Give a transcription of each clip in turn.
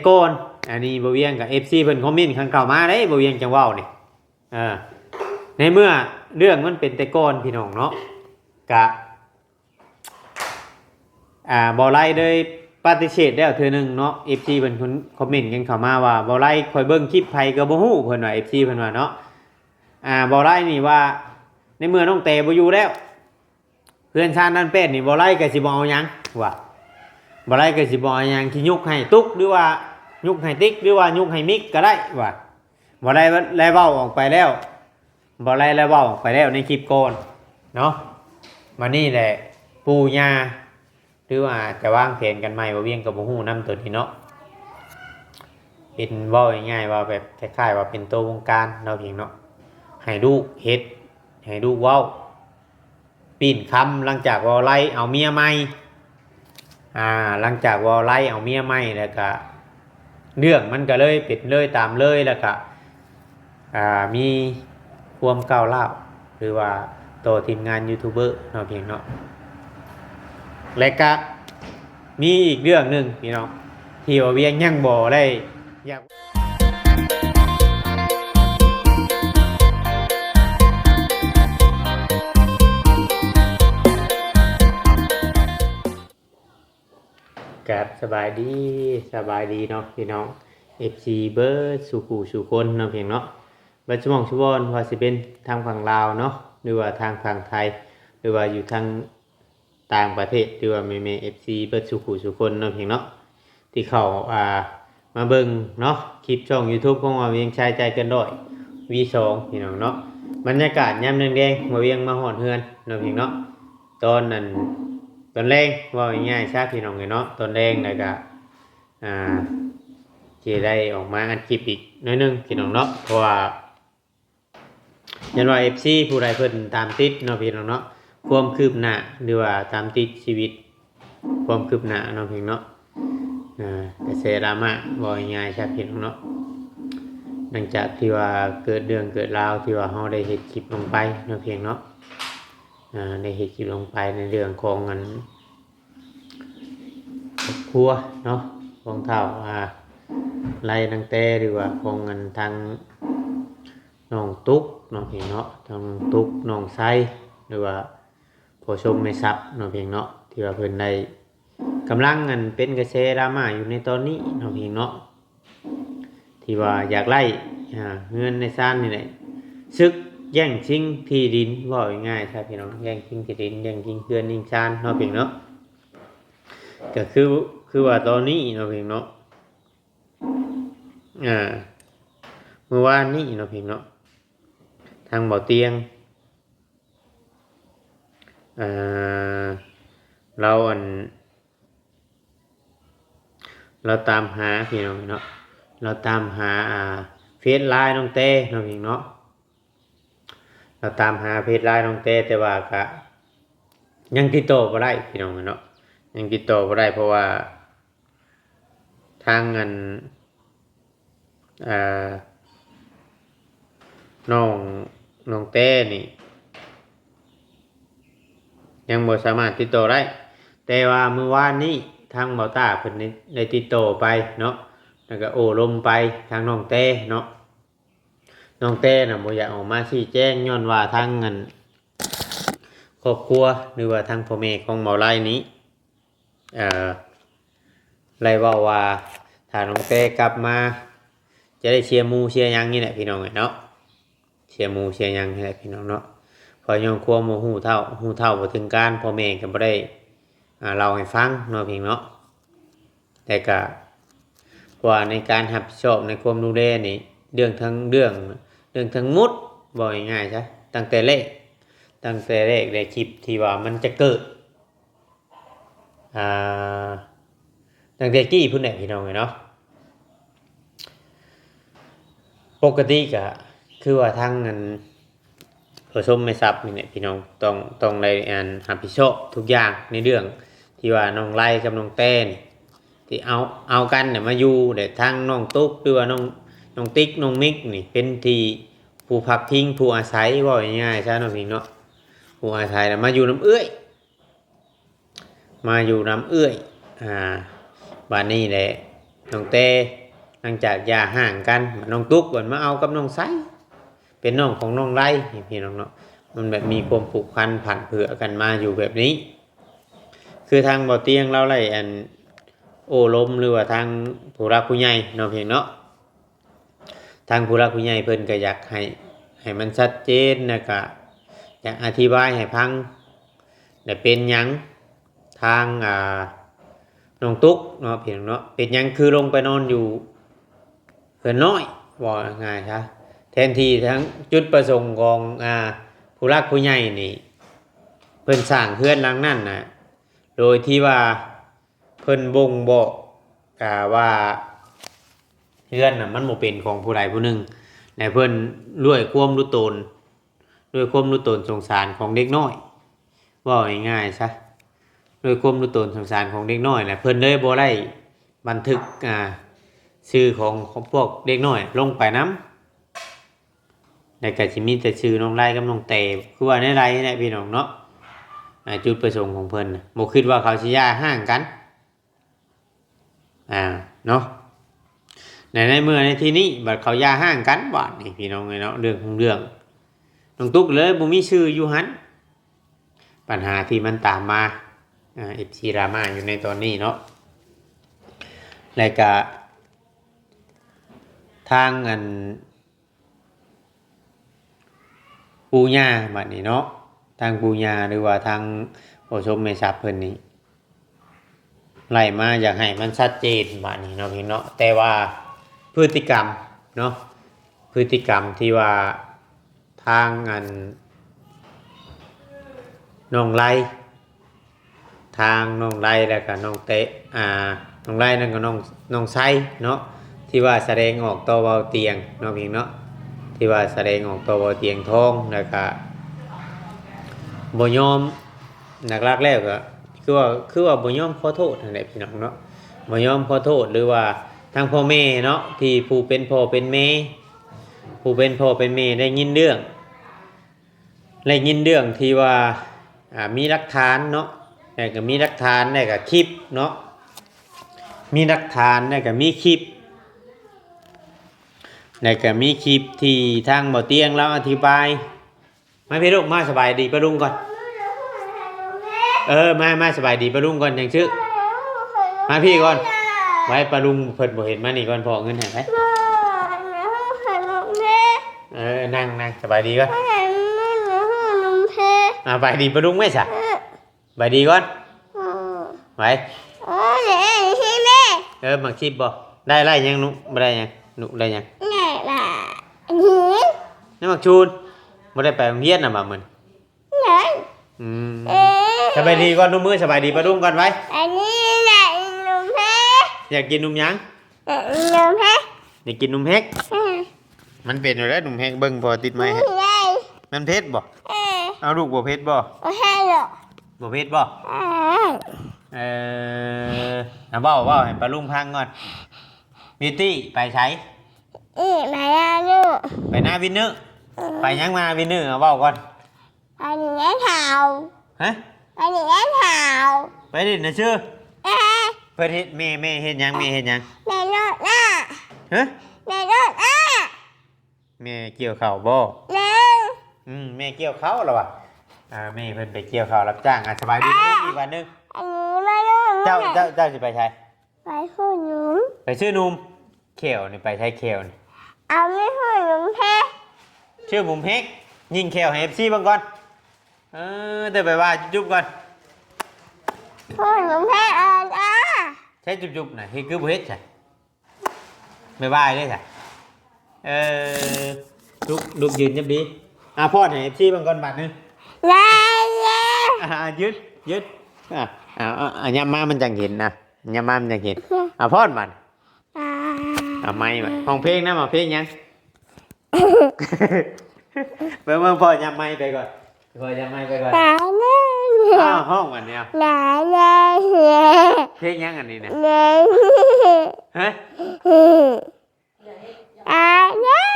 ກ່ອນ. ອັນນີ້ບໍ່ວຽງກັບເອັຟຊີເພິ່ນຄອມເມັນຄັນເຂົ້າມາເດ້ ບໍ່ວຽງຈັ່ງເວົ້ານີ້. ເອີ ໃນເມື່ອເລື່ອງມັນເປັນແຕ່ກ່ອນພີ່ນ້ອງເນາະ ກະ ອ່າ ບໍ່ໄລເລີຍປະຕິເສດແລ້ວເທື່ອໜຶ່ງເນາະ. ເອັຟຊີເພິ່ນຄອມເມັນກັນເຂົ້າມາວ່າ ບໍ່ໄລ ຂ້ອຍເບິ່ງຄລິບໃຜກໍບໍ່ຮູ້ ເພິ່ນວ່າ ເອັຟຊີເພິ່ນວ່າເນາະ. ອ່າ ບໍ່ໄລນີ້ວ່າ ໃນເມື່ອນ້ອງແຕບໍ່ຢູ່ແລ້ວ ເຮືອນຊານນັ້ນແປດນີ້ ບໍ່ໄລກໍຊິບໍ່ເອົາຫຍັງວ່າ ບໍ່ໄລກໍຊິບໍ່ເອົາຫຍັງ ຊິຍົກໃຫ້ຕຸກ ຫຼືວ່າຍົກໃຫ້ຕິກ ຫຼືວ່າຍົກໃຫ້ມິກກໍໄດ້ວ່າ ບໍ່ໄລໄດ້ເວົ້າອອກໄປແລ້ວ ບໍ່ໄລໄດ້ເວົ້າອອກໄປແລ້ວໃນຄລິບກ່ອນເນາະ. ບັດນີ້ແຫຼະ ປູ່ຍ່າ ຫຼືວ່າຈະວາງແຜນກັນໃໝ່ ບໍ່ວຽງກໍບໍ່ຮູ້ນຳໂຕນີ້ເນາະ. ເປັນ ເວົ້າງ່າຍໆວ່າແບບຄ້າຍໆວ່າເປັນໂຕວົງການເນາະພຽງເນາະ ໃຫ້ລູກເຮັດ ໃຫ້ລູກເວົ້າ ປີ້ນຄຳ ຫຼັງຈາກເວົ້າໄລ່ເອົາເມຍໃໝ່ ອ່າ ຫຼັງຈາກເວົ້າໄລ່ເອົາເມຍໃໝ່ແລ້ວກະ ເລື່ອງມັນກະເລີຍເປັນເລີຍຕາມເລີຍ ແລ້ວກະ ອ່າ ມີຄວາມກ້າວຮ້າວ ຫຼືວ່າຕໍ່ທີມງານຢູທູບເບີເນາະພຽງເນາະ. ແລະກະມີອີກເລື່ອງໜຶ່ງພີ່ນ້ອງ ທີ່ວ່າວຽງຍັງບໍ່ໄດ້ຢາກ ກາບສະບາຍດີ ສະບາຍດີເນາະພີ່ນ້ອງ ເອັຟຊີ ເບິດສູ່ຜູ້ສູ່ຄົນເນາະພຽງເນາະ ເບິດຊຸໝ່ອງຊຸບ່ອນ ວ່າຊິເປັນທາງຝັ່ງລາວເນາະ ຫຼືວ່າທາງຝັ່ງໄທ ຫຼືວ່າຢູ່ທາງຕ່າງປະເທດ ຫຼືວ່າແມ່ໆ ເອັຟຊີ ເບິດສູ່ຜູ້ສູ່ຄົນເນາະພຽງເນາະ ທີ່ເຂົ້າ ອ່າ ມາເບິ່ງເນາະ ຄລິບຊ່ອງຢູທູບຂອງວ່າວຽງຊາຍໃຈເກີນຮ້ອຍ ວີສອງ ພີ່ນ້ອງເນາະ. ບັນຍາກາດຍາມແລງໆ ວ່າວຽງມາຮອດເຮືອນເນາະພຽງເນາະ ຕອນນັ້ນ ຕອນແລງ ເວົ້າງ່າຍໆຊະພີ່ນ້ອງເອີຍເນາະ ຕອນແລງ ແລ້ວກະ ອ່າ ຊິໄດ້ອອກມາອັດຄລິບອີກໜ້ອຍໜຶ່ງພີ່ນ້ອງເນາະ ເພາະວ່າ ຢ້ານວ່າເອັຟຊີຜູ້ໃດເພິ່ນຕາມຕິດເນາະພີ່ນ້ອງເນາະ ຄວາມຄືບໜ້າ ຫຼືວ່າຕາມຕິດຊີວິດ ຄວາມຄືບໜ້າເນາະພຽງເນາະ ອ່າ ກະແສດຣາມາ ເວົ້າງ່າຍໆຊະພີ່ນ້ອງເນາະ ຫຼັງຈາກທີ່ວ່າເກີດເລື່ອງເກີດລາວ ທີ່ວ່າເຮົາໄດ້ເຮັດຄລິບລົງໄປເນາະພຽງເນາະ ອ່າ ໄດ້ເຮັດຄລິບລົງໄປໃນເລື່ອງຂອງອັນ ຄອບຄົວເນາະ ຂອງທ້າວ ອ່າ ໄລນາງແຕ ຫຼືວ່າຂອງອັນທາງນ້ອງຕຸກເນາະພຽງເນາະ ທາງຕຸກ ນ້ອງໄຊ ຫຼືວ່າພໍ່ຊົມແມ່ຊັບເນາະພຽງເນາະ ທີ່ວ່າເພິ່ນໄດ້ ກຳລັງອັນເປັນກະແສດຣາມາຢູ່ໃນຕອນນີ້ເນາະພຽງເນາະ ທີ່ວ່າຢາກໄລ່ ອ່າ ເຮືອນໃນຊານນີ້ແຫຼະ ສຶກແຍ່ງຊິງທີ່ດິນ ເວົ້າງ່າຍໆຊະພີ່ນ້ອງ ແຍ່ງຊິງທີ່ດິນ ແຍ່ງຊິງເຮືອນຍິງຊານເນາະພຽງເນາະ ກໍຄື ຄືວ່າຕອນນີ້ເນາະພຽງເນາະ ອ່າ ມື້ວານນີ້ເນາະພຽງເນາະ ທາງບໍ່ຕຽງ ອ່າ ລາວອັນ ລາວຕາມຫາພີ່ນ້ອງເນາະ ລາວຕາມຫາ ອ່າ ເຟສ ລາຍ ນ້ອງແຕເນາະພຽງເນາະ ລາວຕາມຫາເຟສ ລາຍ ນ້ອງແຕ ແຕ່ວ່າກະຍັງຕິດຕໍ່ບໍ່ໄດ້ພີ່ນ້ອງເນາະ ຍັງຕິດຕໍ່ບໍ່ໄດ້ ເພາະວ່າ ທາງອັນ ອ່າ ນ້ອງ ນ້ອງແຕນີ້ ຍັງບໍ່ສາມາດຕິດຕໍ່ໄດ້ ແຕ່ວ່າມື້ວານນີ້ທາງເບົາຕ້າເພິ່ນໄດ້ ໄດ້ຕິດຕໍ່ໄປເນາະ ແລ້ວກໍໂອ້ລົມໄປທາງນ້ອງແຕເນາະ ນ້ອງແຕນະບໍ່ຢາກອອກມາຊີ້ແຈງ ຍ້ອນວ່າທາງອັນ ຄອບຄົວ ຫຼືວ່າທາງພໍ່ແມ່ຂອງເບົາໄລນີ້ ເອີ ໄດ້ເວົ້າວ່າ ຖ້ານ້ອງແຕກັບມາ ຈະໄດ້ເສຍໝູ່ເສຍຫຍັງນີ້ແຫຼະພີ່ນ້ອງເອີຍເນາະ ເສຍໝູ່ເສຍຫຍັງນີ້ແຫຼະພີ່ນ້ອງເນາະ ເພາະຍ້ອນຄວາມບໍ່ຮູ້ເທົ່າ ຮູ້ເທົ່າບໍ່ເຖິງການ ພໍ່ແມ່ກໍບໍ່ໄດ້ ອ່າ ເລົ່າໃຫ້ຟັງເນາະພີ່ນ້ອງເນາະ ແຕ່ກະ ເພາະວ່າໃນການຮັບຜິດຊອບໃນຄວາມດູແລນີ້ ເລື່ອງທັງ ເລື່ອງ ເລື່ອງທັງໝົດ ເວົ້າງ່າຍໆຊະ ຕັ້ງແຕ່ແລກ ຕັ້ງແຕ່ແລກແລະ ຄລິບທີ່ວ່າມັນຈະເກີດ ອ່າ ຕັ້ງແຕ່ກີ້ພຸ້ນແຫຼະພີ່ນ້ອງເອີຍເນາະ ປົກກະຕິກະຄືວ່າທາງອັນ ຜູ້ຊົມແມ່ຊັບນີ້ແຫຼະພີ່ນ້ອງ ຕ້ອງ ຕ້ອງໄດ້ອັນ ຮັບຜິດຊອບທຸກຢ່າງໃນເລື່ອງທີ່ວ່ານ້ອງໄລກັບນ້ອງແຕນີ້ ທີ່ເອົາ ເອົາກັນນະມາຢູ່ ແລະ ທາງນ້ອງຕຸກ ຫຼືວ່ານ້ອງ ນ້ອງຕິກ ນ້ອງມິກນີ້ ເປັນທີ່ຜູ້ພັກພິງ ຜູ້ອາໄສ ເວົ້າງ່າຍໆຊະເນາະພີ່ນ້ອງເນາະ ຜູ້ອາໄສລະມາຢູ່ນຳເອື້ອຍ ມາຢູ່ນຳເອື້ອຍ ອ່າ ບາດນີ້ແຫຼະ ນ້ອງແຕ່ ຫຼັງຈາກຢ່າຮ້າງກັນ ນ້ອງຕຸກບັດມາເອົາກັບນ້ອງໄຊ ເປັນນ້ອງຂອງນ້ອງໄລ ນີ້ພີ່ນ້ອງເນາະ ມັນແບບມີຄວາມຜູກພັນຜັນເຜືອກັນມາຢູ່ແບບນີ້ ຄືທາງບໍ່ຕຽງລາວໄດ້ອັນໂອ້ລົມ ຫຼືວ່າທາງຜູ້ຫຼັກຜູ້ໃຫຍ່ເນາະ ພີ່ນ້ອງເນາະ ທາງຜູ້ຫຼັກຜູ້ໃຫຍ່ເພິ່ນກໍຢາກໃຫ້ ໃຫ້ມັນຊັດເຈນ ແລ້ວກໍຢາກອະທິບາຍໃຫ້ຟັງ ແລະເປັນຫຍັງທາງ ອ່າ ນ້ອງຕຸກເນາະ ພີ່ນ້ອງເນາະ ເປັນຫຍັງຄືລົງໄປນອນຢູ່ເຮືອນນ້ອຍ ເວົ້າງ່າຍໆຊະ ແທນທີ່ທາງຈຸດປະສົງຂອງ ອ່າ ຜູ້ຫຼັກຜູ້ໃຫຍ່ນີ້ ເພິ່ນສ້າງເຮືອນຫຼັງນັ້ນນະ ໂດຍທີ່ວ່າ ເພິ່ນບົ່ງບອກ ອ່າ ວ່າເຮືອນນະ ມັນບໍ່ເປັນຂອງຜູ້ໃດຜູ້ໜຶ່ງ ແລະເພິ່ນດ້ວຍຄວາມລຸຕົນ ດ້ວຍຄວາມລຸຕົນສົງສານຂອງເດັກນ້ອຍ ເວົ້າງ່າຍໆຊະ ດ້ວຍຄວາມລຸຕົນສົງສານຂອງເດັກນ້ອຍ ແລະເພິ່ນເລີຍບໍ່ໄດ້ບັນທຶກ ອ່າ ຊື່ຂອງ ຂອງພວກເດັກນ້ອຍລົງໄປນຳ ແລ້ວກໍຊິມີແຕ່ຊື່ນ້ອງໄລກັບນ້ອງແຕ່ ຄືວ່າແນວໃດແຫຼະພີ່ນ້ອງເນາະ ອ່າ ຈຸດປະສົງຂອງເພິ່ນນະ ບໍ່ຄິດວ່າເຂົາຊິຢ່າຮ້າງກັນ ອ່າ ເນາະ ໃນ ໃນເມື່ອໃນທີ່ນີ້ ບັດເຂົາຢ່າຮ້າງກັນ ບາດນີ້ພີ່ນ້ອງເອີຍເນາະ ເລື່ອງຂອງເລື່ອງ ນ້ອງຕຸກເລີຍບໍ່ມີຊື່ຢູ່ຫັ້ນ ບັນຫາທີ່ມັນຕາມມາ ອ່າ ເອັຟຊີດຣາມາຢູ່ໃນຕອນນີ້ເນາະ ແລ້ວກະທາງອັນ ປູ່ຍ່າບັດນີ້ເນາະ ທາງປູ່ຍ່າ ຫຼືວ່າທາງພໍ່ສົມແມ່ສັບເພິ່ນນີ້ ໄລ່ມາຢາກໃຫ້ມັນຊັດເຈນບາດນີ້ເນາະ ພີ່ນ້ອງເນາະ ແຕ່ວ່າພຶດຕິກຳເນາະ ພຶດຕິກຳທີ່ວ່າທາງອັນ ນ້ອງໄລ ທາງນ້ອງໄລ ແລ້ວກໍນ້ອງເຕະ ອ່າ ນ້ອງໄລນັ້ນກໍນ້ອງ ນ້ອງໄຊເນາະ ທີ່ວ່າສະແດງອອກຕໍ່ເບົາຕຽງເນາະ ພີ່ນ້ອງເນາະ ທີ່ວ່າສະແດງອອກຕໍ່ເບົາຕຽງທອງ ແລ້ວກໍບໍ່ຍອມ ຫຼັກໆແລ້ວກໍຄືວ່າ ຄືວ່າບໍ່ຍອມຂໍໂທດຫັ້ນແຫຼະ ພີ່ນ້ອງເນາະ ບໍ່ຍອມຂໍໂທດ ຫຼືວ່າທາງພໍ່ແມ່ເນາະ ທີ່ຜູ້ເປັນພໍ່ເປັນແມ່ ຜູ້ເປັນພໍ່ເປັນແມ່ໄດ້ຍິນເລື່ອງ ໄດ້ຍິນເລື່ອງທີ່ວ່າ ອ່າ ມີຫຼັກຖານເນາະ ແລ້ວກໍມີຫຼັກຖານ ແລ້ວກໍຄລິບເນາະ ມີຫຼັກຖານ ແລ້ວກໍມີຄລິບ ແລ້ວກໍມີຄລິບທີ່ທາງບໍ່ຕຽງລາວອະທິບາຍ ມາພີ່ລູກ ມາສະບາຍດີປ້າລຸງກ່ອນ ເອີ ມາ ມາສະບາຍດີປ້າລຸງກ່ອນ ຈັ່ງຊື່ ມາພີ່ກ່ອນ ໄວ້ ປ້າລຸງເພິ່ນບໍ່ເຫັນ ມານີ້ກ່ອນ ພໍ່ເອົາເງິນໃຫ້ໄປ ເອີ ນັ່ງ ນັ່ງ ສະບາຍດີກ່ອນ ອ່າ ສະບາຍດີປ້າລຸງໄວ້ຊະ ສະບາຍດີກ່ອນ ໄວ້ ເອີ ມັກສິບບໍ່? ໄດ້ ໄດ້ຫຍັງໜູ? ບໍ່ໄດ້ຫຍັງໜູ? ໄດ້ຫຍັງ? ໄດ້ໝາກຊູນ ບໍ່ໄດ້ໄປໂຮງຮຽນນະ ບາດມື້ນີ້ ອືມ ສະບາຍດີກ່ອນ ນົບມືສະບາຍດີປ້າລຸງກ່ອນໄວ້ ອັນນີ້ແຫຼະນົມແພ ຢາກກິນນົມຫຍັງ? ນົມແພ ຢາກກິນນົມແຮກ ອືມ ມັນເປັນຢູ່ແລ້ວນົມແຮກ ເບິ່ງພໍ່ຕິດໄມ້ໃຫ້ ມັນເຜັດບໍ່? ເອີ ເອົາລູກ ບໍ່ເຜັດບໍ່? ບໍ່ເຜັດດອກ ບໍ່ເຜັດບໍ່? ເອີ ເອີ ເອົາເວົ້າ ເວົ້າໃຫ້ປ້າລຸງຟັງກ່ອນ ບິວຕີ້ໄປໃສ? ອີ ໄປນາວິນເນີ ໄປນາວິນເນີ ເອີ ໄປຫຍັງມາວິນເນີ? ເອົາເວົ້າກ່ອນ ໄປຫຼິ້ນນຳເຂົາ ຮະ? ໄປຫຼິ້ນນຳເຂົາ ໄປຫຼິ້ນນະຊື່ ເອີ ເພິ່ນເຮັດ ແມ່ ແມ່ເຮັດຫຍັງ? ແມ່ເຮັດຫຍັງ? ແມ່ລົດນ້າ ຮະ? ແມ່ລົດນ້າ ແມ່ກ່ຽວເຂົ້າບໍ່? ແມ່ ອືມ ແມ່ກ່ຽວເຂົ້າລະວ່າ ອ່າ ແມ່ເພິ່ນໄປກ່ຽວເຂົ້າຮັບຈ້າງ ອ່າ ສະບາຍດີ ອ່າ ອີກບາດໜຶ່ງ ອັນນີ້ມາເດີ ເຈົ້າ ເຈົ້າ ເຈົ້າຊິໄປໃສ? ໄປຊື້ໜຸມ ໄປຊື້ໜຸມ ແຂ້ວນີ້ໄປໃສແຂ້ວນີ້? ເອົາໄປຊື້ໜຸມແພ ຊື້ໜຸມແພ ຍິງແຂ້ວໃຫ້ເອັຟຊີເບິ່ງກ່ອນ ເອີ ເດີ ໄປວ່າຈຸບໆກ່ອນ ຊື້ໜຸມແພ ອາ ອາ ໃຊ້ຈຸບໆນະ ເຮັດຄືບໍ່ເຮັດຊະ ບາຍບາຍເດ້ຊະ ເອີ ລຸກ ລຸກ ຢືນຈັບດີ ອ່າ ຟ້ອນໃຫ້ເອັຟຊີເບິ່ງກ່ອນບາດໜຶ່ງ ໄດ້ແລ້ວ ອ່າ ຢືນ ຢືນ ອ່າ ອ່າ ອ່າ ຍາມມາມັນຈັ່ງເຫັນນະ ຍາມມາມັນຈັ່ງເຫັນ ອ່າ ຟ້ອນບາດ ອ່າ ເອົາໄມມາ ຮ້ອງເພງນຳ ເອົາເພງຫຍັງ? ເບິ່ງ ເບິ່ງ ພໍ່ຫຍັບໄມໄປກ່ອນ ພໍ່ຫຍັບໄມໄປກ່ອນ ຕາຍແລ້ວ ອ້າວ ຮ້ອງບັດນີ້ ຕາຍແລ້ວ ເພງຫຍັງອັນນີ້ນະ? ຮະ? ຕາຍແລ້ວ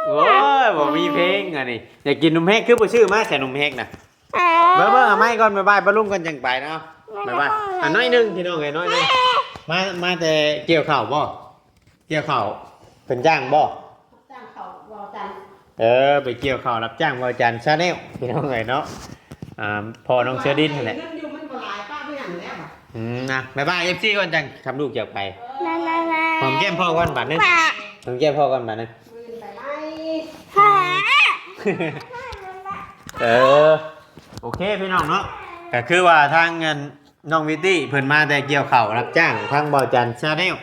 ໂອ້ຍ ບໍ່ມີເພງອັນນີ້ ຢາກກິນນົມແຮກ ຄືບໍ່ຊື້ມາໃສ່ນົມແຮກນະ? ເບິ່ງ ເບິ່ງ ເອົາໄມກ່ອນ ບາຍບາຍປ້າລຸງກ່ອນ ຈັ່ງໄປເນາະ ບາຍບາຍ ອ່ະ ໜ້ອຍໜຶ່ງ ພີ່ນ້ອງເອີຍ ໜ້ອຍໜຶ່ງ. ມາ ມາແຕ່ກ່ຽວເຂົ້າບໍ່? ກ່ຽວເຂົ້າເພິ່ນຈ້າງບໍ່? ຮັບຈ້າງເຂົ້າເວົ້າຈັນ ເອີ ໄປກ່ຽວເຂົ້າຮັບຈ້າງເວົ້າຈັນ Channel ພີ່ນ້ອງເອີຍເນາະ. ອ່າ ພໍ່ນ້ອງເສືອດິນຫັ້ນແຫຼະ ເງິນຢູ່ມັນບໍ່ຫຼາຍ ປະໄປຫຍັງແລ້ວບາດ ອືມ ນະ ບາຍບາຍ ເອັຟຊີ ກ່ອນ ຈັ່ງຄຳລູກຈາກໄປ. ຫອມແກ້ມພໍ່ກ່ອນບາດໜຶ່ງ ຫອມແກ້ມພໍ່ກ່ອນບາດໜຶ່ງ. ເອີ ໂອເຄ ພີ່ນ້ອງເນາະ ກະຄືວ່າທາງອັນ ນ້ອງວິວຕີ້ເພິ່ນມາແຕ່ກ່ຽວເຂົ້າຮັບຈ້າງທາງເວົ້າຈັນ Channel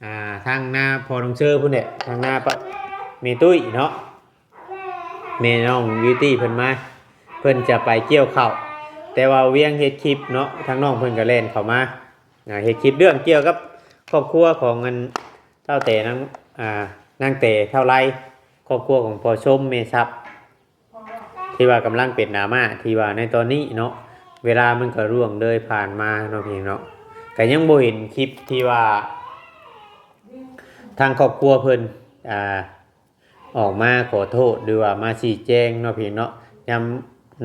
ອ່າ ທາງນາພໍ່ນ້ອງເຊີພຸ້ນແຫຼະ ທາງນາປະ ແມ່ຕຸ້ຍເນາະ ແມ່ນ້ອງວິວຕີ້ເພິ່ນມາ ເພິ່ນຈະໄປກ່ຽວເຂົ້າ ແຕ່ວ່າວຽງເຮັດຄລິບເນາະ ທາງນ້ອງເພິ່ນກະແລ່ນເຂົ້າມາ ອ່າ ເຮັດຄລິບເລື່ອງກ່ຽວກັບຄອບຄົວຂອງອັນ ເຖົ້າແຕ່ນາງ ອ່າ ນາງແຕ່ເຖົ້າໄລ ຄອບຄົວຂອງພໍ່ຊົມແມ່ຊັບ ທີ່ວ່າກຳລັງເປັນດຣາມາ ທີ່ວ່າໃນຕອນນີ້ເນາະ ເວລາມັນກໍລ່ວງເລີຍຜ່ານມາເນາະ ພີ່ນ້ອງເນາະ ກໍຍັງບໍ່ເຫັນຄລິບທີ່ວ່າທາງຄອບຄົວເພິ່ນ ອ່າ ອອກມາຂໍໂທດ ຫຼືວ່າມາຊີ້ແຈງເນາະ ພີ່ນ້ອງເນາະ ນຳ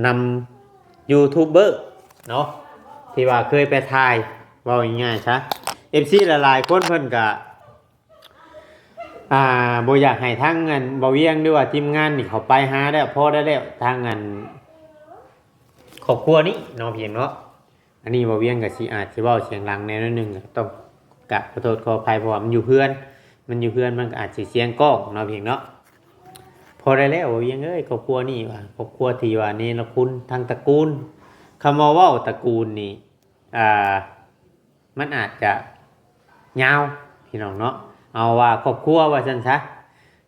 ນຳຢູທູບເບີເນາະ ທີ່ວ່າເຄີຍໄປຖ່າຍ ເວົ້າງ່າຍໆຊະ ເອັຟຊີຫຼາຍໆຄົນເພິ່ນກະ ອ່າ ບໍ່ຢາກໃຫ້ທາງອັນບ່າວວຽງ ຫຼືວ່າທີມງານນີ້ເຂົ້າໄປຫາແລ້ວ ພໍໄດ້ແລ້ວ ທາງອັນຄອບຄົວນີ້ເນາະ ພີ່ນ້ອງເນາະ. ອັນນີ້ບ່າວວຽງກໍຊິອາດຊິເວົ້າສຽງດັງແດ່ໜ້ອຍໜຶ່ງ ກໍຕ້ອງກາບຂໍໂທດຂໍອະໄພ ເພາະວ່າມັນຢູ່ເຮືອນ ມັນຢູ່ເຮືອນ ມັນກໍອາດຊິສຽງກ້ອງເນາະ ພີ່ນ້ອງເນາະ. ພໍໄດ້ແລ້ວບ່າວວຽງເອີຍ ຄອບຄົວນີ້ວ່າ ຄອບຄົວທີ່ວ່າເນລະຄຸນ ທັງຕະກູນ ຄຳວ່າເວົ້າຕະກູນນີ້ ອ່າ ມັນອາດຈະຍາວ ພີ່ນ້ອງເນາະ ເອົາວ່າຄອບຄົວວ່າຊັ້ນຊະ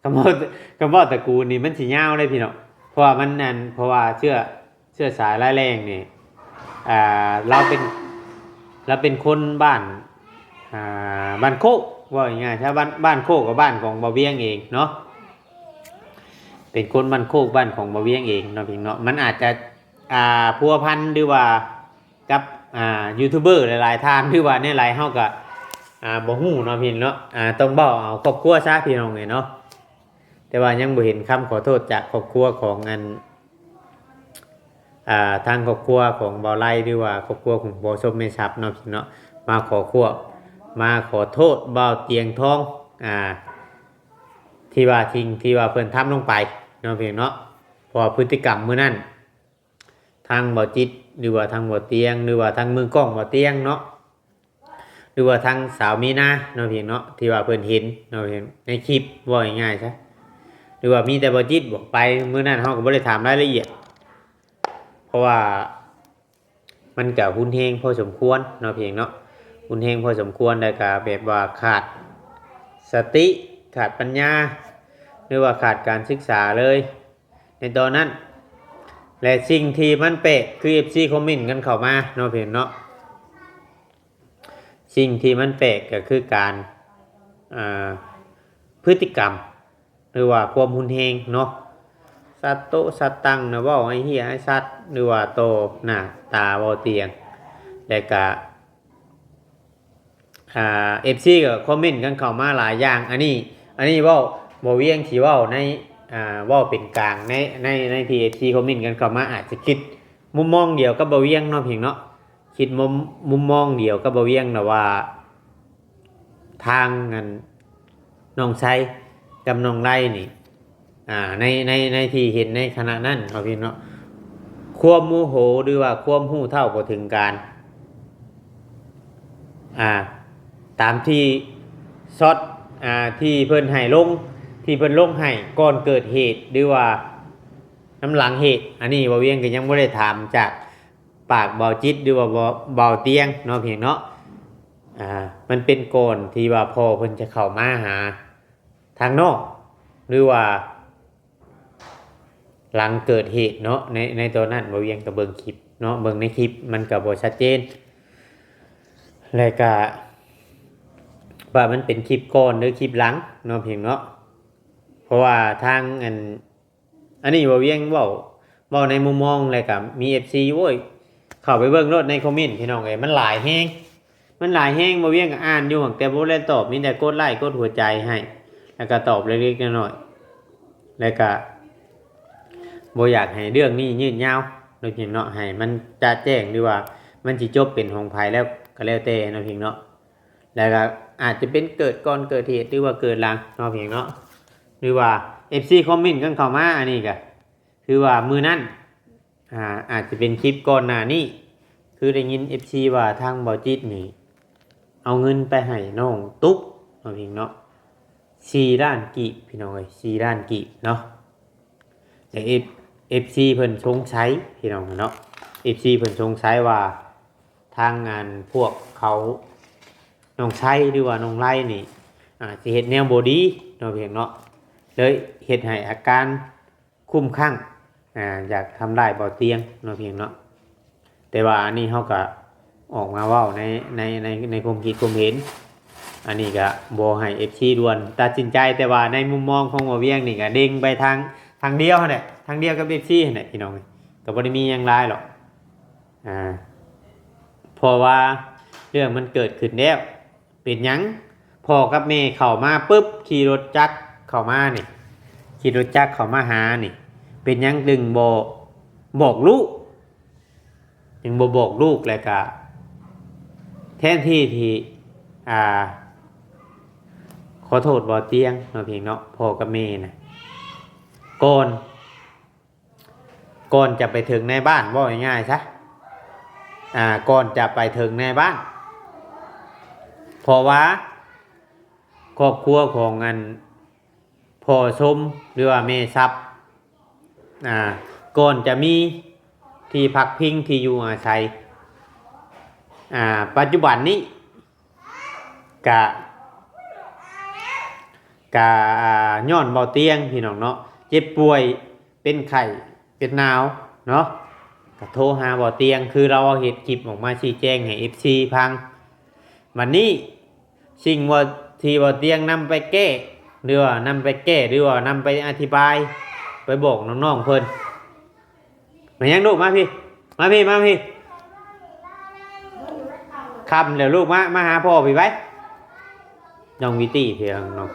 ຄຳເວົ້າ ຄຳເວົ້າຕະກູນນີ້ມັນຊິຍາວເດ້ພີ່ນ້ອງ ເພາະວ່າມັນອັນ ເພາະວ່າເຊື້ອ ເຊື້ອສາຍລາຍແລ້ງນີ້ ອ່າ ລາວເປັນ ລາວເປັນຄົນບ້ານ ອ່າ ບ້ານໂຄກ ເວົ້າງ່າຍໆຊະ ບ້ານ ບ້ານໂຄກກໍບ້ານຂອງບ່າວວຽງເອງເນາະ ເປັນຄົນບ້ານໂຄກ ບ້ານຂອງບ່າວວຽງເອງເນາະ ພີ່ນ້ອງເນາະ ມັນອາດຈະ ອ່າ ພົວພັນ ຫຼືວ່າ ກັບ ອ່າ ຢູທູບເບີຫຼາຍໆທ່ານ ຫຼືວ່າແນວໃດ ເຮົາກໍ ອ່າ ບໍ່ຮູ້ເນາະ ພີ່ນ້ອງເນາະ ອ່າ ຕ້ອງເວົ້າເອົາຄອບຄົວຊະ ພີ່ນ້ອງເອີຍເນາະ. ແຕ່ວ່າຍັງບໍ່ເຫັນຄຳຂໍໂທດຈາກຄອບຄົວຂອງອັນ ອ່າ ທາງຄອບຄົວຂອງບ່າວໄລ ຫຼືວ່າຄອບຄົວຂອງພໍ່ສົມແມ່ຊັບເນາະ ພີ່ນ້ອງເນາະ ມາຂໍຄວບ ມາຂໍໂທດບ່າວຕຽງທອງ ອ່າ ທີ່ວ່າສິ່ງທີ່ວ່າເພິ່ນທຳລົງໄປເນາະ ພີ່ນ້ອງເນາະ ເພາະວ່າພຶດຕິກຳມື້ນັ້ນ ທາງບ່າວຈິດ ຫຼືວ່າທາງບ່າວຕຽງ ຫຼືວ່າທາງມືກ້ອງບ່າວຕຽງເນາະ ຫຼືວ່າທາງສາວມີນາເນາະ ພີ່ນ້ອງເນາະ ທີ່ວ່າເພິ່ນເຫັນເນາະ ໃນຄລິບ ເວົ້າງ່າຍໆຊະ ຫຼືວ່າມີແຕ່ບ່າວຈິດບອກໄປ ມື້ນັ້ນເຮົາກໍບໍ່ໄດ້ຖາມລາຍລະອຽດ ເພາະວ່າມັນກໍຮຸນແຮງພໍສົມຄວນເນາະ ພີ່ນ້ອງເນາະ ຮຸນແຮງພໍສົມຄວນ ແລ້ວກໍແບບວ່າຂາດສະຕິ ຂາດປັນຍາ ຫຼືວ່າຂາດການສຶກສາເລີຍ ໃນຕອນນັ້ນ ແລະ ສິ່ງທີ່ມັນແປກ ຄື ເອັຟຊີ ຄອມເມັນກັນເຂົ້າມາເນາະ ພີ່ນ້ອງເນາະ ສິ່ງທີ່ມັນແປກກໍຄືການ ອ່າ ພຶດຕິກຳ ຫຼືວ່າຄວາມຮຸນແຮງເນາະ ສັດໂຕະສັດຕັງນະ ເວົ້າໃຫ້ເຫ້ຍໃຫ້ສັດ ຫຼືວ່າຕໍ່ໜ້າຕາບ່າວຕຽງ ແລະ ກະ ອ່າ ເອັຟຊີກໍຄອມເມັນກັນເຂົ້າມາຫຼາຍຢ່າງ ອັນນີ້ ອັນນີ້ເວົ້າ ບ່າວວຽງຊິເວົ້າໃນ ອ່າ ເວົ້າເປັນກາງ ໃນ ໃນ ໃນທີ່ເອັຟຊີຄອມເມັນກັນເຂົ້າມາ ອາດຈະຄິດມຸມມອງດຽວກັບບ່າວວຽງເນາະ ພີ່ນ້ອງເນາະ ຄິດມຸມ ມຸມມອງດຽວກັບບ່າວວຽງນະວ່າ ທາງອັນ ນ້ອງໄຊກັບນ້ອງໄລນີ້ ອ່າ ໃນ ໃນ ໃນທີ່ເຫັນໃນຂະນະນັ້ນເນາະ ພີ່ນ້ອງເນາະ ຄວາມໂມໂຫ ຫຼືວ່າຄວາມຮູ້ເທົ່າບໍ່ເຖິງການ ອ່າ ຕາມທີ່ຊັອດ ອ່າ ທີ່ເພິ່ນໃຫ້ລົງ ທີ່ເພິ່ນລົງໃຫ້ກ່ອນເກີດເຫດ ຫຼືວ່ານຳຫຼັງເຫດ ອັນນີ້ບ່າວວຽງກໍຍັງບໍ່ໄດ້ຖາມຈາກປາກບ່າວຈິດ ຫຼືວ່າບ່າວ ບ່າວຕຽງເນາະ ພີ່ນ້ອງເນາະ ອ່າ ມັນເປັນກ່ອນທີ່ວ່າພໍ່ເພິ່ນຈະເຂົ້າມາຫາ ທາງນອກ ຫຼືວ່າຫຼັງເກີດເຫດເນາະ ໃນ ໃນຕອນນັ້ນ ບ່າວວຽງກໍເບິ່ງຄລິບເນາະ ເບິ່ງໃນຄລິບມັນກໍບໍ່ຊັດເຈນ ແລະ ກະວ່າມັນເປັນຄລິບກ່ອນ ຫຼື ຄລິບຫຼັງເນາະ ພີ່ນ້ອງເນາະ ເພາະວ່າທາງອັນ ອັນນີ້ບ່າວວຽງເວົ້າ ເວົ້າໃນມຸມມອງ ແລະ ກະມີເອັຟຊີ ໂອ້ຍ ເຂົ້າໄປເບິ່ງໂລດໃນຄອມເມັນ ພີ່ນ້ອງເອີຍ ມັນຫຼາຍແຮງ ມັນຫຼາຍແຮງ ບ່າວວຽງກໍອ່ານຢູ່ ແຕ່ບໍ່ໄດ້ຕອບ ມີແຕ່ກົດໄລ້ກົດຫົວໃຈໃຫ້ ແລ້ວກໍຕອບເລັກໆນ້ອຍໆ ແລ້ວກໍບໍ່ຢາກໃຫ້ເລື່ອງນີ້ຍືດຍາວເນາະ ພີ່ນ້ອງເນາະ ໃຫ້ມັນຈະແຈ້ງ ຫຼືວ່າມັນຊິຈົບເປັນຂອງໃຜແລ້ວກໍແລ້ວແຕ່ເນາະ ພີ່ນ້ອງເນາະ. ແລ້ວກໍອາດຈະເປັນເກີດກ່ອນເກີດເຫດ ຫຼືວ່າເກີດຫຼັງເນາະ ພຽງເນາະ ຫຼືວ່າເອັຟຊີຄອມເມັນກັນເຂົ້າມາ ອັນນີ້ກໍຄືວ່າມື້ນັ້ນ ອ່າ ອາດຈະເປັນຄລິບກ່ອນໜ້ານີ້ ຄືໄດ້ຍິນເອັຟຊີວ່າທາງເບົາຈິດນີ້ ເອົາເງິນໄປໃຫ້ນ້ອງຕຸກເນາະ ພຽງເນາະ ສີ່ລ້ານກີບ ພີ່ນ້ອງເອີຍ ສີ່ລ້ານກີບເນາະ ແຕ່ເອັຟ ເອັຟຊີເພິ່ນສົງໄສ ພີ່ນ້ອງເນາະ ເອັຟຊີເພິ່ນສົງໄສວ່າ ທາງອັນພວກເຂົາ ນ້ອງໄຊ ຫຼືວ່ານ້ອງໄລນີ້ ອາດຊິເຮັດແນວບໍ່ດີເນາະ ພຽງເນາະ ເລີຍເຮັດໃຫ້ອາການຄຸ້ມຄັ້ງ ອາ ຢາກທຳຮ້າຍເບົາຕຽງເນາະ ພຽງເນາະ ແຕ່ວ່າອັນນີ້ເຮົາກໍອອກມາເວົ້າໃນ ໃນ ໃນ ໃນຄວາມຄິດຄວາມເຫັນ ອັນນີ້ກໍບໍ່ໃຫ້ເອັຟຊີດ່ວນຕັດສິນໃຈ ແຕ່ວ່າໃນມຸມມອງຂອງບ່າວຽງນີ້ກໍເລັງໄປທາງ ທາງດຽວຫັ້ນແຫຼະ ທາງດຽວກັບເອັຟຊີຫັ້ນແຫຼະ ພີ່ນ້ອງ ກໍບໍ່ໄດ້ມີຫຍັງຫຼາຍຫຼອກ ອ່າ ເພາະວ່າເລື່ອງມັນເກີດຂຶ້ນແລ້ວ ເປັນຫຍັງພໍ່ກັບແມ່ເຂົ້າມາປຶບ ຂີ່ລົດຈັກເຂົ້າມານີ້ ຂີ່ລົດຈັກເຂົ້າມາຫານີ້ ເປັນຫຍັງຈຶ່ງບໍ່ບອກລູກ ຈຶ່ງບໍ່ບອກລູກ ແລ້ວກະແທນທີ່ທີ່ ອ່າ ຂໍໂທດບໍ່ຕຽງເນາະ ພຽງເນາະ ພໍ່ກັບແມ່ນະ ກ່ອນ ກ່ອນຈະໄປເຖິງໃນບ້ານ ເວົ້າງ່າຍໆຊະ ອ່າ ກ່ອນຈະໄປເຖິງໃນບ້ານ ເພາະວ່າຄອບຄົວຂອງອັນພໍ່ຊົມ ຫຼືວ່າແມ່ຊັບ ອ່າ ກ່ອນຈະມີທີ່ພັກພິງທີ່ຢູ່ອາໄສ ອ່າ ປັດຈຸບັນນີ້ ກະ ກະ ອ່າ ຍ້ອນເບົາຕຽງ ພີ່ນ້ອງເນາະ ເຈັບປ່ວຍ ເປັນໄຂ້ ເປັນໜາວເນາະ ກະໂທຫາເບົາຕຽງ ຄືລາວເຮັດຄລິບອອກມາຊີ້ແຈງໃຫ້ເອັຟຊີຟັງ ບັດນີ້ສິ່ງວ່າ ທີ່ເບົາຕຽງນຳໄປແກ້ ຫຼືວ່ານຳໄປແກ້ ຫຼືວ່ານຳໄປອະທິບາຍ ໄປບອກນ້ອງໆເພິ່ນ ມາຫຍັງລູກ ມາພີ້ ມາພີ້ ມາພີ້ ຄ່ຳແລ້ວລູກ ມາ ມາຫາພໍ່ພີ້ໄປ ນ້ອງວິຕີເພຍງເນາະ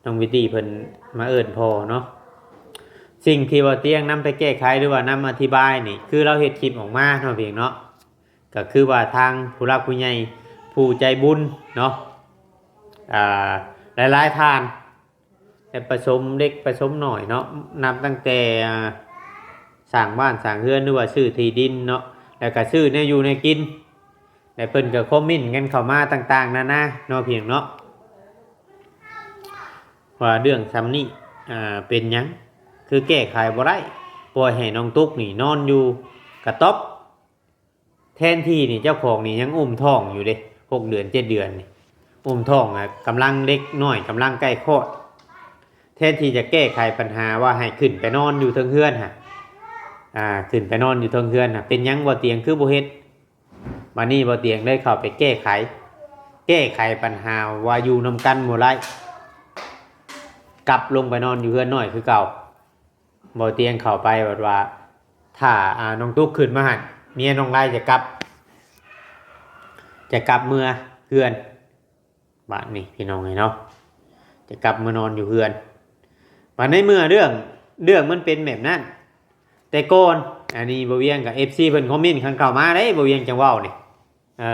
ນ້ອງວິຕີເພິ່ນມາເອີ້ນພໍ່ເນາະ ສິ່ງທີ່ເບົາຕຽງນຳໄປແກ້ໄຂ ຫຼືວ່ານຳອະທິບາຍນີ້ ຄືລາວເຮັດຄລິບອອກມາເນາະ ພຽງເນາະ ກໍຄືວ່າທາງຜູ້ຫຼັກຜູ້ໃຫຍ່ ຜູ້ໃຈບຸນເນາະ ອ່າ ຫຼາຍໆທ່ານ ແລະ ປະສົມເລັກປະສົມນ້ອຍເນາະ ນັບຕັ້ງແຕ່ ອ່າ ສ້າງບ້ານສ້າງເຮືອນ ຫຼືວ່າຊື້ທີ່ດິນເນາະ ແລ້ວກໍຊື້ແນວຢູ່ແນວກິນ ແລະ ເພິ່ນກໍຄອມເມັນກັນເຂົ້າມາຕ່າງໆນານາເນາະ ພຽງເນາະ ວ່າເລື່ອງຊ່ຳນີ້ ອ່າ ເປັນຫຍັງ ຄືແກ້ໄຂບໍ່ໄດ້ ປ່ອຍໃຫ້ນ້ອງຕຸກນີ້ນອນຢູ່ກະຕ໊ອບ ແທນທີ່ນີ້ເຈົ້າຂອງນີ້ຍັງອຸ້ມທ້ອງຢູ່ເດ້ ຫົກເດືອນເຈັດເດືອນນີ້ ອຸ້ມທ້ອງ ກຳລັງເດັກນ້ອຍກຳລັງໃກ້ຄອດ ແທນທີ່ຈະແກ້ໄຂບັນຫາວ່າໃຫ້ຂຶ້ນໄປນອນຢູ່ເທິງເຮືອນຫັ້ນ ອ່າ ຂຶ້ນໄປນອນຢູ່ເທິງເຮືອນຫັ້ນ ເປັນຫຍັງບໍ່ຕຽງຄືບໍ່ເຮັດ ບັດນີ້ບໍ່ຕຽງໄດ້ເຂົ້າໄປແກ້ໄຂ ແກ້ໄຂບັນຫາວ່າຢູ່ນຳກັນບໍ່ໄດ້ ກັບລົງໄປນອນຢູ່ເຮືອນນ້ອຍຄືເກົ່າ ບໍ່ຕຽງເຂົ້າໄປ ບັດວ່າຖ້າ ອ່າ ນ້ອງຕຸກຂຶ້ນມາຫັ້ນ ເມຍນ້ອງລາຍຈະກັບ ຈະກັບເມືອເຮືອນ ບາດນີ້ພີ່ນ້ອງເອີຍເນາະ ຈະກັບມານອນຢູ່ເຮືອນ ບາດໃນເມື່ອເລື່ອງ ເລື່ອງມັນເປັນແບບນັ້ນ ແຕ່ກ່ອນ ອັນນີ້ບໍ່ວຽງກັບເອັຟຊີເພິ່ນຄອມເມັນຄັນເຂົ້າມາເດ້ ບໍ່ວຽງຈັ່ງເວົ້ານີ້ ເອີ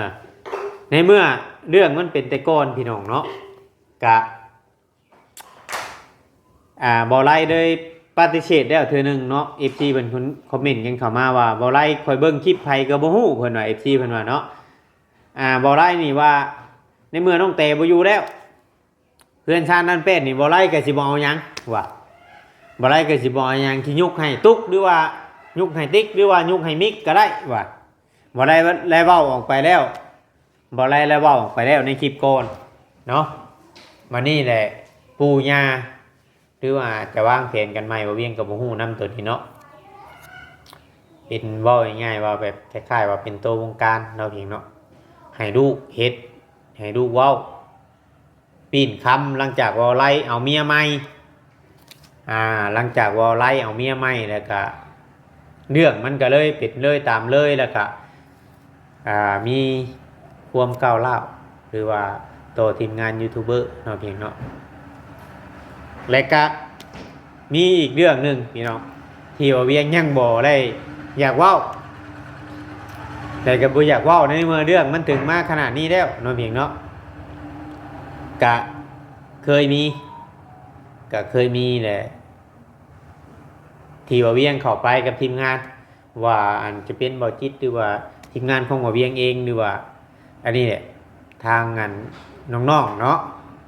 ໃນເມື່ອເລື່ອງມັນເປັນແຕ່ກ່ອນ ພີ່ນ້ອງເນາະ ກະ ອ່າ ບໍ່ໄດ້ເລີຍປະຕິເສດແລ້ວເທື່ອໜຶ່ງເນາະ ເອັຟຊີເພິ່ນຄອມເມັນກັນເຂົ້າມາວ່າ ບໍ່ໄດ້ ຂ້ອຍເບິ່ງຄລິບໃຜກໍບໍ່ຮູ້ ເພິ່ນວ່າ ເອັຟຊີເພິ່ນວ່າເນາະ ອ່າ ບໍ່ໄດ້ນີ້ວ່າ ໃນເມື່ອນ້ອງແຕບໍ່ຢູ່ແລ້ວ ເຮືອນຊານນັ້ນແປ້ນນີ້ ບໍ່ໄດ້ກໍຊິບໍ່ເອົາຫຍັງວ່າ ບໍ່ໄດ້ກໍຊິບໍ່ເອົາຫຍັງ ຊິຍົກໃຫ້ຕຸກ ຫຼືວ່າຍົກໃຫ້ຕິກ ຫຼືວ່າຍົກໃຫ້ມິກກໍໄດ້ວ່າ ບໍ່ໄດ້ ໄດ້ເວົ້າອອກໄປແລ້ວ ບໍ່ໄດ້ ໄດ້ເວົ້າອອກໄປແລ້ວໃນຄລິບກ່ອນເນາະ ມານີ້ແຫຼະ ປູ່ຍ່າ ຫຼືວ່າອາດຈະວາງແຜນກັນໃໝ່ ບໍ່ວຽງກໍບໍ່ຮູ້ນຳໂຕນີ້ເນາະ ເປັນ ເວົ້າງ່າຍໆວ່າແບບຄ້າຍໆວ່າເປັນໂຕວົງການເນາະ ພຽງເນາະ ໃຫ້ລູກເຮັດ ໃຫ້ລູກເວົ້າ ປີ້ນຄຳ ຫຼັງຈາກເວົ້າໄລ່ເອົາເມຍໃໝ່ ອ່າ ຫຼັງຈາກເວົ້າໄລ່ເອົາເມຍໃໝ່ແລ້ວກະ ເລື່ອງມັນກະເລີຍເປັນເລີຍຕາມເລີຍ ແລ້ວກະ ອ່າ ມີຄວາມກ້າວຮ້າວ ຫຼືວ່າຕໍ່ທີມງານຢູທູບເບີເນາະ ພຽງເນາະ ແລະກະມີອີກເລື່ອງໜຶ່ງພີ່ນ້ອງ ທີ່ວ່າວຽງຍັງບໍ່ໄດ້ຢາກເວົ້າ ແລະກະບໍ່ຢາກເວົ້າ ໃນເມື່ອເລື່ອງມັນເຖິງມາຂະໜາດນີ້ແລ້ວເນາະ ພຽງເນາະ ກະເຄີຍມີ ກະເຄີຍມີແຫຼະ ທີ່ວ່າວຽງເຂົ້າໄປກັບທີມງານ ວ່າອັນຈະເປັນບໍ່ຈິດ ຫຼືວ່າທີມງານຂອງບໍ່ວຽງເອງ ຫຼືວ່າອັນນີ້ແຫຼະ ທາງອັນນ້ອງໆເນາະ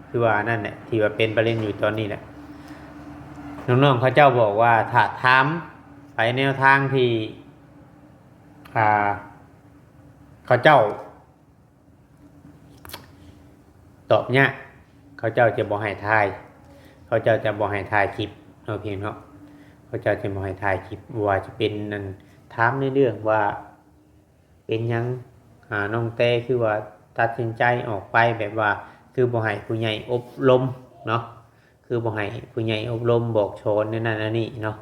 ຄືວ່ານັ້ນແຫຼະ ທີ່ວ່າເປັນປະເດັນຢູ່ຕອນນີ້ແຫຼະ ນ້ອງໆເຂົາເຈົ້າບອກວ່າຖ້າຖາມໄປແນວທາງທີ່ ອ່າ ເຂົາເຈົ້າ ຕອບຍາກ ເຂົາເຈົ້າຈະບໍ່ໃຫ້ຖ່າຍ ເຂົາເຈົ້າຈະບໍ່ໃຫ້ຖ່າຍຄລິບເນາະ ພີ່ນ້ອງເນາະ ເຂົາເຈົ້າຈະບໍ່ໃຫ້ຖ່າຍຄລິບ ບໍ່ວ່າຈະເປັນອັນ ຖາມໃນເລື່ອງວ່າເປັນຫຍັງ ອາ ນ້ອງແຕຄືວ່າຕັດສິນໃຈອອກໄປ ແບບວ່າຄືບໍ່ໃຫ້ຜູ້ໃຫຍ່ອົບລົມເນາະ ຄືບໍ່ໃຫ້ຜູ້ໃຫຍ່ອົບລົມບອກສອນແນວນັ້ນແນວນີ້ເນາະ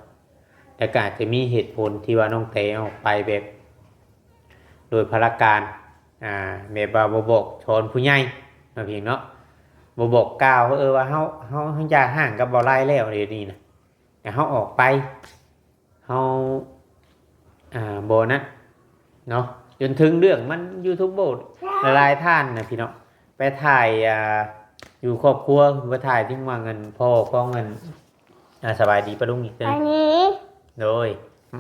ແລ້ວກໍອາດຈະມີເຫດຜົນທີ່ວ່ານ້ອງແຕອອກໄປແບບໂດຍພາລະການ ອ່າ ແບບວ່າບໍ່ບອກສອນຜູ້ໃຫຍ່ເນາະ ພີ່ນ້ອງເນາະ ບໍ່ບອກກ່າວ ເອີ ວ່າເຮົາ ເຮົາ ເຮົາຢ່າຮ້າງກັບບໍ່ໄລແລ້ວ ດຽວນີ້ນະ ແຕ່ເຮົາອອກໄປ ເຮົາ ອ່າ ບໍ່ນັ້ນເນາະ ຈົນເຖິງເລື່ອງມັນ ຢູທູບເບີຫຼາຍໆທ່ານນະ ພີ່ນ້ອງ ໄປຖ່າຍ ອ່າ ຢູ່ຄອບຄົວ ໄປຖ່າຍເຖິງວ່າເງິນພໍ່ຂອງເງິນ ອ່າ ສະບາຍດີປ້າລຸງອີກເທື່ອໜຶ່ງ ອັນນີ້ ໂດຍ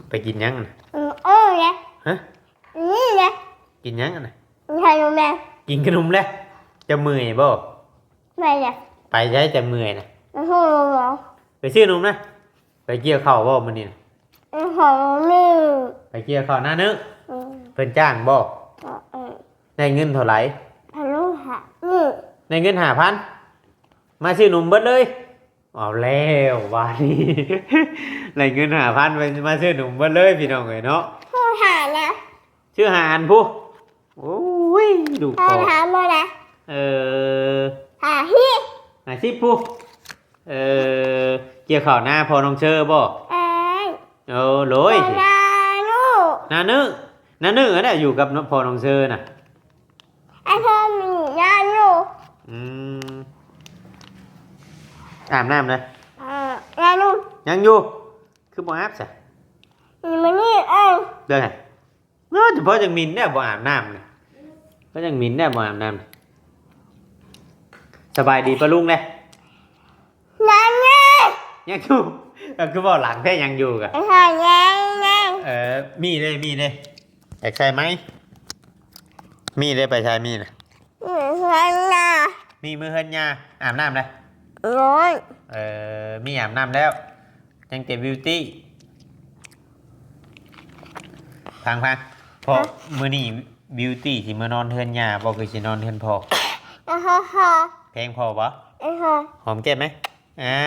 ໄປກິນຫຍັງນະ? ອືມ ເອີ ແຫຼະ ຮະ? ນີ້ແຫຼະ ກິນຫຍັງນະ? ຂະໜົມແຫຼະ ກິນຂະໜົມແຫຼະ ຈະເມື່ອຍບໍ່? ເມື່ອຍແຫຼະ ໄປໃສຈະເມື່ອຍນະ? ໂອ້ໂຫ ໄປຊື້ໜົມນະ? ໄປກ່ຽວເຂົ້າບໍ່ມື້ນີ້ນະ? ໂອ້ໂຫ ມື້ ໄປກ່ຽວເຂົ້ານາເນີ ອືມ ເພິ່ນຈ້າງບໍ່? ເອີ ເອີ ໄດ້ເງິນເທົ່າໃດ? ພັນຫ້າ ມື້ ໄດ້ເງິນຫ້າພັນ ມາຊື້ໜົມເບິດເລີຍ. ເອົາແລ້ວບາດນີ້ ໄດ້ເງິນຫ້າພັນ ມາ ມາຊື້ໜົມເບິດເລີຍ ພີ່ນ້ອງເອີຍເນາະ ຊື້ຫ້ານະ ຊື້ຫ້າອັນພຸ້ນ ໂອ້ຍ ລູກພໍ່ ຫ້າພັນບໍ່ລະ ເອີ ຫ້າສິບ ຫ້າສິບພຸ້ນ ເອີ ກ່ຽວເຂົ້ານາພໍ່ນ້ອງເຊີບໍ່? ເອີ ໂອ້ ໂລຍ ນາເນີ ນາເນີ ນາເນີຫັ້ນແຫຼະ ຢູ່ກັບ ນ- ພໍ່ນ້ອງເຊີນະ ອ້າຍເພິ່ນມີງານຢູ່ ອືມ ອາບນ້ຳນະ ເອີ ງານຢູ່ ຍັງຢູ່ ຄືບໍ່ອາບຊະ ມື້ນີ້ເອີຍ ເດີ ເອີ ຈະພໍຈັ່ງໝິ່ນແດ່ບໍ່ອາບນ້ຳນະ ພໍຈັ່ງໝິ່ນແດ່ບໍ່ອາບນ້ຳ ສະບາຍດີປ້າລຸງແດ່ ຍັງຢູ່ ຍັງຢູ່ ເອີ ຄືເວົ້າຫຼັງແທ້ ຍັງຢູ່ກະ ຍັງ ຍັງ ຍັງ ເອີ ມີເດ້ ມີເດ້ ຢາກໃສ່ໄໝ? ມີເດ້ ໄປໃສ່ມີນະ? ເຮືອນນາ ມີມື້ເຮືອນຍ່າ ອາບນ້ຳແລ້ວ ໂອ້ຍ ເອີ ມີອາບນ້ຳແລ້ວ ຍັງແຕ່ບິວຕີ້ ຟັງໆ ພໍ່ ຮະ? ມື້ນີ້ບິວຕີ້ຊິມານອນເຮືອນຍ່າບໍ່ ຄືຊິນອນເຮືອນພໍ່? ອາຮະຮະ ແພງພໍ່ບໍ່? ອາຮະ ຫອມແກ້ມໄໝ? ອ່າ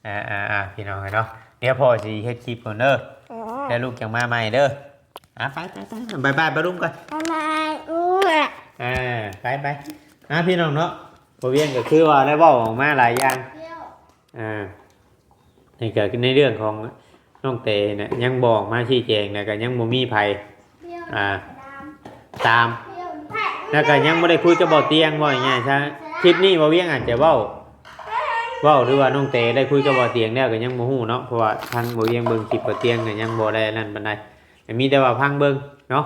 ອ່າໆໆ ພີ່ນ້ອງເອີຍເນາະ ດຽວພໍ່ຊິເຮັດຄລິບກ່ອນເດີ ເອີ ແລ້ວລູກຈັ່ງມາໃໝ່ເດີ ອ່າ ໄປໆໆ ບາຍບາຍປ້າລຸງກ່ອນ ບາຍບາຍ ເອີ ອ່າ ໄປໆ ອ່າ ພີ່ນ້ອງເນາະ ພໍ່ວຽງກໍຄືວ່າໄດ້ເວົ້າອອກມາຫຼາຍຢ່າງ ອ່າ ນີ້ກໍໃນເລື່ອງຂອງນ້ອງເຕນະ ຍັງບໍ່ອອກມາຊີ້ແຈງ ແລ້ວກໍຍັງບໍ່ມີໃຜ ອ່າ ຕາມ ແລ້ວກໍຍັງບໍ່ໄດ້ຄຸຍກັບບໍ່ຕຽງ ເວົ້າງ່າຍໆຊະ ຄລິບນີ້ບ່າວວຽງອາດຈະເວົ້າ ເວົ້າ ຫຼືວ່ານ້ອງເຕໄດ້ຄຸຍກັບບ່າວຕຽງແລ້ວກໍຍັງບໍ່ຮູ້ເນາະ ເພາະວ່າທາງບ່າວວຽງເບິ່ງຄລິບບ່າວຕຽງກໍຍັງບໍ່ໄດ້ອັນນັ້ນປານໃດ ກໍມີແຕ່ວ່າຟັງເບິ່ງເນາະ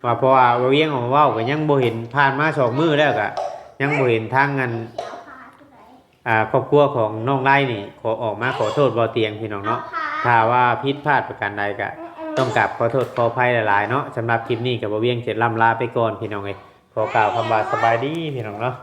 ວ່າ ເພາະວ່າບ່າວວຽງອອກມາເວົ້າກໍຍັງບໍ່ເຫັນ ຜ່ານມາສອງມື້ແລ້ວກໍຍັງບໍ່ເຫັນທາງອັນ ອ່າ ຄອບຄົວຂອງນ້ອງໄລນີ້ ຂໍ ອອກມາຂໍໂທດບ່າວຕຽງພີ່ນ້ອງເນາະ ຖ້າວ່າຜິດພາດປະການໃດກໍຕ້ອງກາບຂໍໂທດຂໍອະໄພຫຼາຍໆເນາະ ສຳລັບຄລິບນີ້ກໍບ່າວວຽງຈະລ່ຳລາໄປກ່ອນພີ່ນ້ອງເອີຍ ຂໍກ່າວຄຳວ່າສະບາຍດີພີ່ນ້ອງເນາະ.